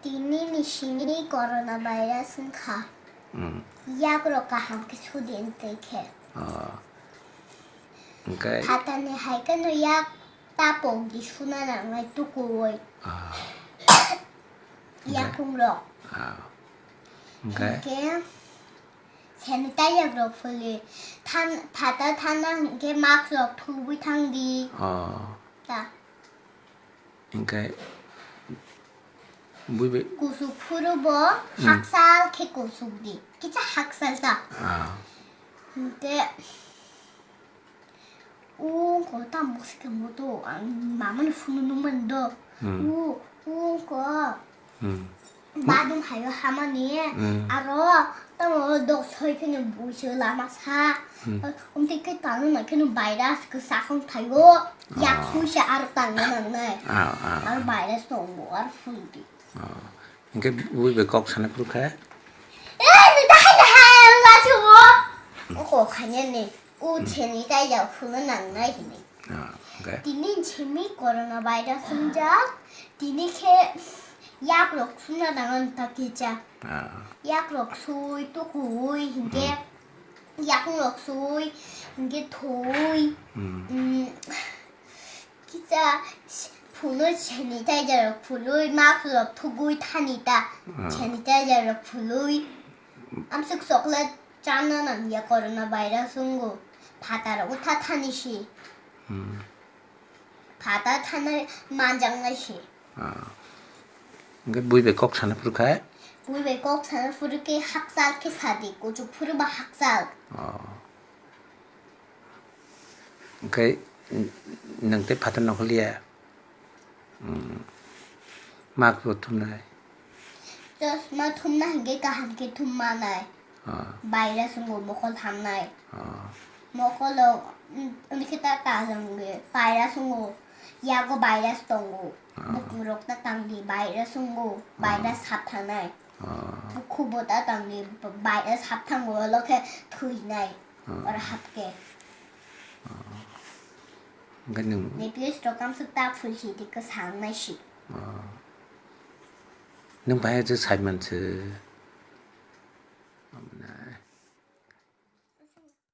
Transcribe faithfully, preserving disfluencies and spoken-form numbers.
Tini ni simi coronavirus wngkha. Hmm. Yak rok kaham khe sudi wngtwi khe. Oh. Hwnkhe? Phatani hai kheno yak tapok di suna nangnai tukuwi. Ah. Hwnkhe? Yakung rok. Ah. Hwnkhe? Hwnkhe sanitizer rok phuli. Than-, phata thana hwnkhe mask rok thubui thang di. Oh. Ta. Hwnkhe bui bai. Kusuk phuru bo Hmm. Haksal khe kusuk di. Kisa haksal ta. Ah. Hwnkhe ungko tamo se khe moto ang mamani phunu nungmani do. Hmm. U, ungko. Hmm. Badum hayo hamani. Hmm. Aro tamo dok soi pheno buiso lama sa. Hmm. Umtwi khe tangwi mankhe no virus kwchak wng thaio. Yak Ah. sui se aro tangna nangnai. Ah, ah, Aro ah. Virus tongo, aro phuldi. Ah. Hwnkhe bui bai kok sana phuru kha? Eh, ni dahai dahai, ang gachu bo. O kok khanya ni. O Hmm. Sanitizer phulna nangnai hini. Ah, hwnkhe? Tini simi coronavirus wngjak. Tini khe yak rok suna nangan ta kicha. Ah. Yak rok sui, tukui, hwnkhe Hmm. Yakung rok sui, hwnkhe thoi. Hmm. Mm, kisa phunui sanitizer rok phunui, mask rok thugui thani ta. Ah. Sanitizer rok phunui. Amsuk chocolate chana nang ya coronavirus wngo. Phataro wngtha thani si. Hmm. Phatar thani manjaknai si. Ah. Hwnkhe bui bai kok sana phuru kha? Bui bai kok sana phuru khe hakchal khe sadi, kuchuk phuru ba hakchal. Oh. Hwnkhe n-, nwng tei phatar nokol ya? Hmm. Mask bo thumnai? Chosma thumna hwnkhe kaham khe thum manai. Ah. Virus wngo mokol hamnai. Ah. Mokolo, mm, hwnkhe ta ta jangwi virus wngo. Yago virus tongo. Ah. Bukungrok ta tangdi virus wngo. Ah. Virus hapthanai. Ah. Bukhubo ta tangdi virus hapthango, olo khe thwinai. Ah. Oro hapkhe. Ah. Hwnkhe nwng Neplish rok kamsuk ta phulsi di kwsang naisi. Ah. Nwng bahai je saiman se.